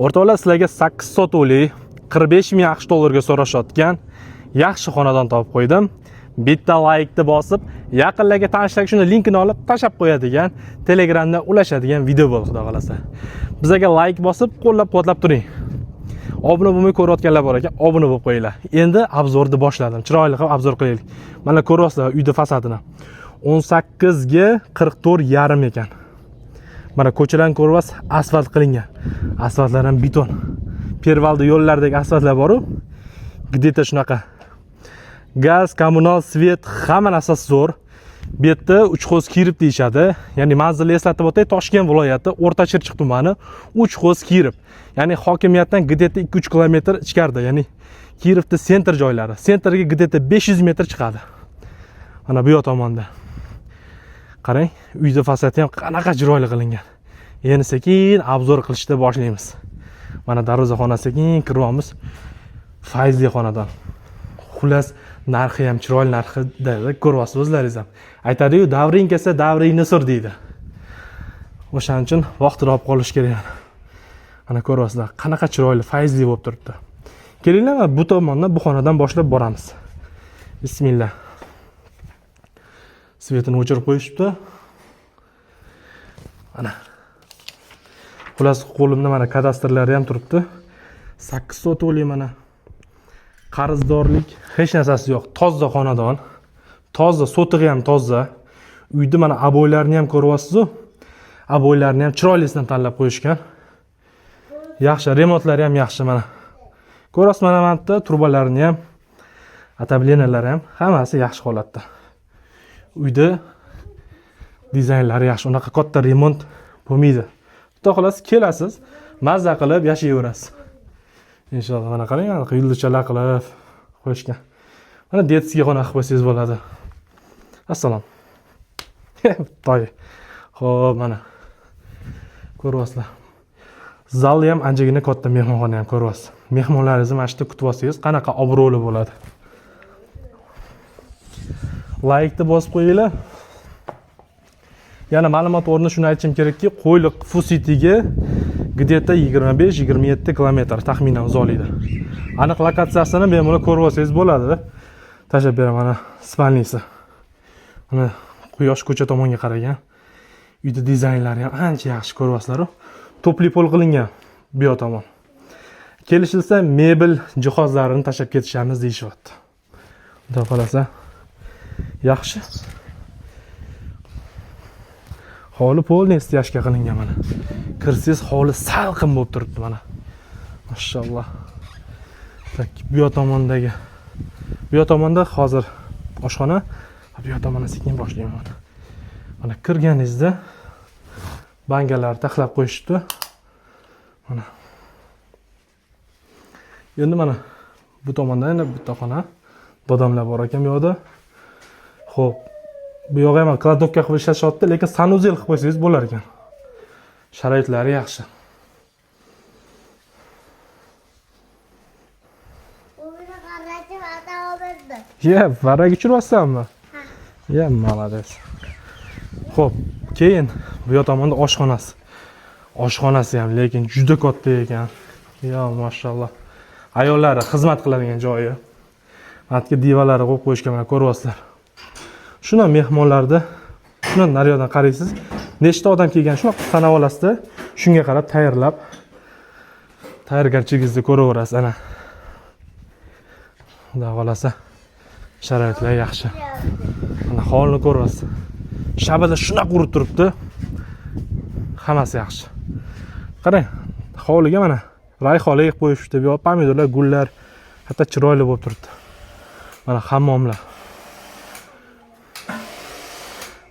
O'rtoqlar, sizlarga 8 sotuvli 45 ming AQSh dollariga so'rashayotgan yaxshi xonadon topib qo'ydim. Bitta laykni bosib, yaqinlarga, tanishlarga shuni linkini olib tashlab qo'yadigan, Telegramda ulashadigan video bo'ldi, xudo xolasa. Bizga layk bosib, qo'llab-quvvatlab turing. Obuna bo'lmay ko'rayotganlar bor ekan, obuna bo'lib qo'yinglar. Endi обзор ni boshladim. Chiroyli qilib обзор qilaylik. Mana ko'ryapsizlar uyda fasadini. 18 ga 44,5 ekan. Mana ko'chalarni ko'ryapsiz, asfalt qilingan. Asfaltlar ham beton. Pervalda yo'llardagi asfaltlar bor-u, где-то shunaqa. Gaz, kommunal, свет, hamma narsasi zo'r. Bu yerda Uchxo'z Kirib deyishadi. Ya'ni manzilni eslatib o'tay, Toshkent viloyati, O'rta Chirchiq tumani, Uchxo'z Kirib. Ya'ni hokimiyatdan где-то 2-3 kilometr ichkarida, ya'ni Kirovda центр joylari. Центр ga где-то 500 metr chiqadi. Mana bu yoq tomonda. Qarang, uyda fasadi ham qanaqa chiroyli qilingan. Endi sekin обзор qilishni boshlaymiz. Mana darvozaxona, sekin kiryapmiz. Fayzli xonadon. Xullas, narxi ham chiroyli narxida, ko'ryapsiz o'zlaringiz ham. Aytadi-yu, davring kelsa davringni sur deydi. O'shaning uchun vaqtida olib qolish kerak. Mana ko'ryapsizlar, qanaqa chiroyli, fayzli bo'lib turibdi. Kelinglar, mana bu tomondan, bu xonadan boshlab boramiz. Bismillah. Свет ini o'chirib qo'yishibdi. Mana. Xullas, qo'limda mana kadastrlari ham turibdi. 8 sotuvli mana. Qarzdorlik hech narsasi yo'q. Toza xonadon. Toza, sotig'i ham toza. Uyda mana обой larni ham ko'ryapsiz-ku. Обой larni ham chiroylisidan tanlab qo'yishgan. Yaxshi, remontlari ham yaxshi mana. Ko'rasiz, mana bu yerda trubalarni ham, отопления lari ham hammasi yaxshi holatda. Uyda dizaynlari yaxshi, unaqa katta remont bo'lmaydi. Xudo xohlasa kelasiz, mazza qilib yashayverasiz. Inshaalloh. Mana qarang, anaqa yulduzchalar qilib qo'yishgan. Mana детский xona qilib qo'ysangiz bo'ladi. Assalom. Toy. Xo'p, mana. Ko'ryapsizlar. Zalni ham anchagina katta, mehmonxona ham ko'ryapsiz. Mehmonlaringizni mana shu yerda kutib olsangiz, qanaqa obro'li bo'ladi. Laykni bosib qo'yinglar. Yana ma'lumot o'rnida shuni aytishim kerakki, Qo'yliq Fusityga где-то 25-27 kilometr taxminan uzoqlikda. Aniq lokatsiyasini bemalol ko'rib olsangiz bo'ladi. Tashlab beraman, mana спальни si. Mana quyosh ko'cha tomonga qaragan. Uyda dizaynlari ham ancha yaxshi, ko'ryapsizlar-ku. Тёплый пол qilingan bu yoq tomon. Kelishilsa, mebel jihozlarini tashlab ketishamiz deyishyapti. Xudo xolasa yaxshi. Hovli полный стяжка qilingan mana. Kirsangiz, hovli salqin bo'lib turibdi mana. Mashalloh. Так, bu yoq tomondagi. Bu yoq tomonda hozir oshxona, bu yoq tomondan sekin boshlayman mana. Mana kirganingizda bankalar taxlab qo'yishibdi. Mana. Endi mana bu tomonda yana bitta xona. Dodamlar bor ekan bu yoqda. Xo'p, bu yoqqa ham кладовка qilib ishlashyapti, lekin санузел qilib qo'ysangiz bo'lar ekan. Sharoitlari yaxshi. Uni qarashim ata oldi. Ya, varrak uchiryapsanmi? Ya, молодец. Xo'p, keyin bu yoq tomonda oshxonasi. Oshxonasi ham lekin juda katta ekan. Ya, mashalloh. Ayollari xizmat qiladigan joyi. Mana divarlari qo'yib qo'yishgan, mana ko'ryapsizlar. Shundan mehmonlarda shundan naryoqdan qaraysiz, nechta odam kelgan shunaqa sanab olasizda, shunga qarab tayyorlab, tayyorgarchiligingizni ko'raverasiz ana. Xudo xohlasa sharoitlar yaxshi. Mana hovlini ko'ryapsiz. Shabada shunaqa urib turibdi. Hammasi yaxshi. Qarang, hovliga mana rayhonlar ekib qo'yishibdi. Bu yoq pomidorlar, gullar, hatto chiroyli bo'lib turibdi. Mana hammomlar.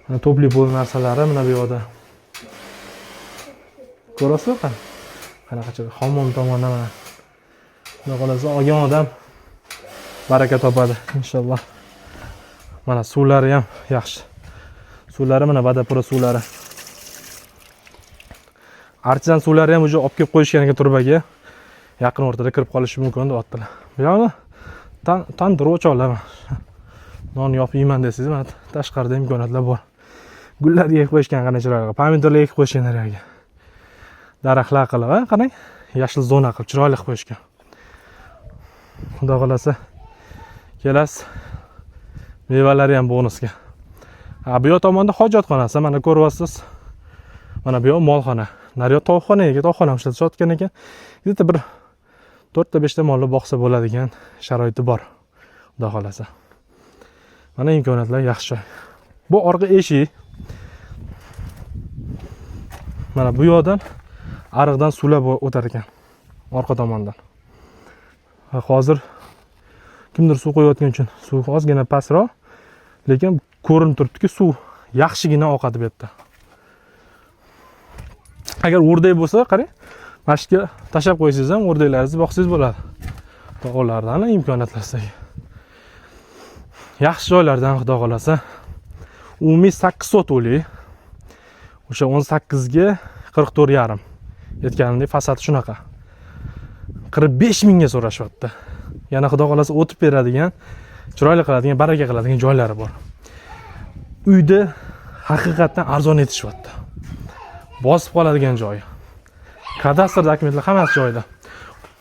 Mana тёплый пол narsalari mana bu yoqda. Ko'rasizmi qani? Qanaqa chiroyli. Hammom tomonda mana. Xudo xohlasa olgan odam baraka topadi inshaalloh. Mana suvlari ham yaxshi. Suvlari mana водопровод suvlari. Artizan suvlari ham уже olib kelib qo'yishgan ekan turbaga. Yaqin o'rtada kirib qolishi mumkin deyaptilar. Bu yoqni tandir o'choqlar. Non yopib yeyman desangiz, mana tashqarida imkoniyatlar bor. Gullar ekib qo'yishgan, qanday chiroyli. Pomidorlar ekib qo'yishgan naryoqga. Daraxtlar qilib, ha, qarang. Yashil zona qilib, chiroyli qilib qo'yishgan. Xudo xohlasa, kelasiz. Mevalari ham bonusga. Ha, bu yoq tomonda hojatxonasi, mana ko'ryapsiz. Mana bu yoq molxona. Nari yoq tovuqxona ekan, tovuqxona ham ishlatishayotgan ekan. Где-то bir 4 ta 5 ta molni boqsa bo'ladigan sharoiti bor. Xudo xohlasa. Mana imkoniyatlar yaxshi. Bu orqa eshik. Mana bu yoqdan ariqdan suvlar o'tar ekan. Orqa tomondan. Ha, hozir kimdir suv qo'yayotgani uchun suv ozgina pastroq, lekin ko'rinib turibdiki, suv yaxshigina oqadi bu yerda. Agar o'rdak bo'lsa, qarang, mana shu yerga tashlab qo'ysangiz ham o'rdaklaringizni boqsangiz bo'ladi. Tog'lardan imkoniyatlar sizlarga. Yaxshi joylardan, xudo xohlasa. Umumiy 8 sotuvli. O'sha 18 ga 44,5. Aytganimdek, fasadi shunaqa. 45 mingga so'rashyapti. Yana xudo xohlasa o'tib beradigan, chiroyli qiladigan, baraka qiladigan joylari bor. Uyda haqiqatdan arzon yetishyapti. Bosib qoladigan joyi. Kadastr dokumentlar hammasi joyida.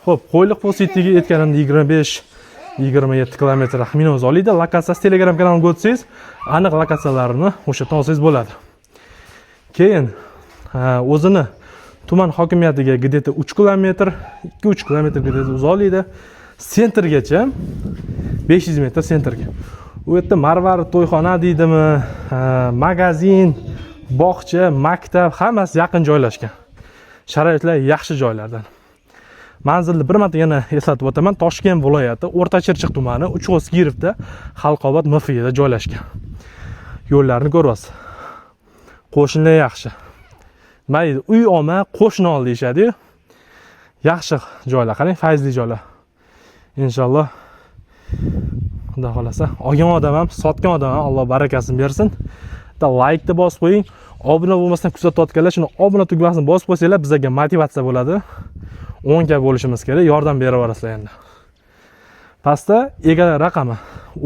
Xo'p, Qo'yliq Cityga aytganimda 25 27 kilometr taxminan uzoqlikda. Lokatsiyasi Telegram kanalimga o'tsangiz, aniq lokatsiyalarini o'sha yerdan olsangiz bo'ladi. Keyin o'zini tuman hokimiyatiga где-то 3 kilometr, 2-3 kilometr где-то uzoqlikda, центр gacha 500 metr центр ga. U yerda Marvarid to'yxona deydimi, magazin, bog'cha, maktab hammasi yaqin joylashgan. Sharoitlar yaxshi joylardan. Manzilni bir marta yana eslatib o'taman. Toshkent viloyati, O'rta Chirchiq tumani, Uchg'oz Kirovda, Xalqobod MFda joylashgan. Yo'llarni ko'ryapsiz. Qo'shnilar yaxshi. Nima deydi? Uy olma, qo'shni ol deyishadi-yu. Yaxshi joylar, qarang, fayzli joylar. Inshaalloh, Xudo xohlasa, olgan odam ham, sotgan odam ham Alloh barakasini bersin. Bitta laykni bosib qo'ying. Obuna bo'lmasdan kuzatayotganlar shuni obuna tugmasini bosib qo'ysanglar, bizga motivatsiya bo'ladi. 10 ka bo'lishimiz kerak, yordam beraverasizlar endi. Pastda egalar raqami.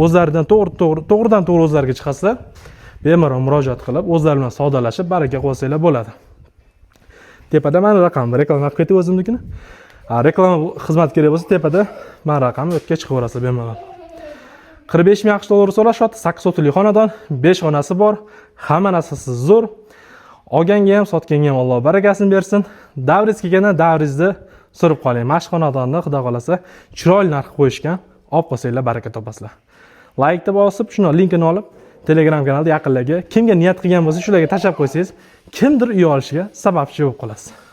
O'zlaridan to'g'ri to'g'ri to'g'ridan to'g'ri o'zlariga chiqasizlar. Bemalol murojaat qilib, o'zlari bilan savdolashib, baraka qilsanglar bo'ladi. Tepada mani raqamim, reklama qilib ketay o'zimnikini. Ha, reklama xizmat kerak bo'lsa, tepada mani raqamim, o'tga chiqaverasizlar bemalol. 45 ming AQSh dollari so'rashyapti, 8 sotixli xonadon, 5 xonasi bor, hamma narsasi zo'r. Olganga ham, sotganga ham Alloh barakasini bersin. Davriz kelganda davrizni surib qoling. Mana shu xonadonni xudo xohlasa chiroyli narx qo'yishgan, olib qolsanglar baraka topasizlar. Laykni bosib, shuni linkini olib, Telegram kanalda yaqinlarga, kimga niyat qilgan bo'lsa, shularga tashlab qo'ysangiz, kimdir uy olishiga sababchi bo'lib qolasiz.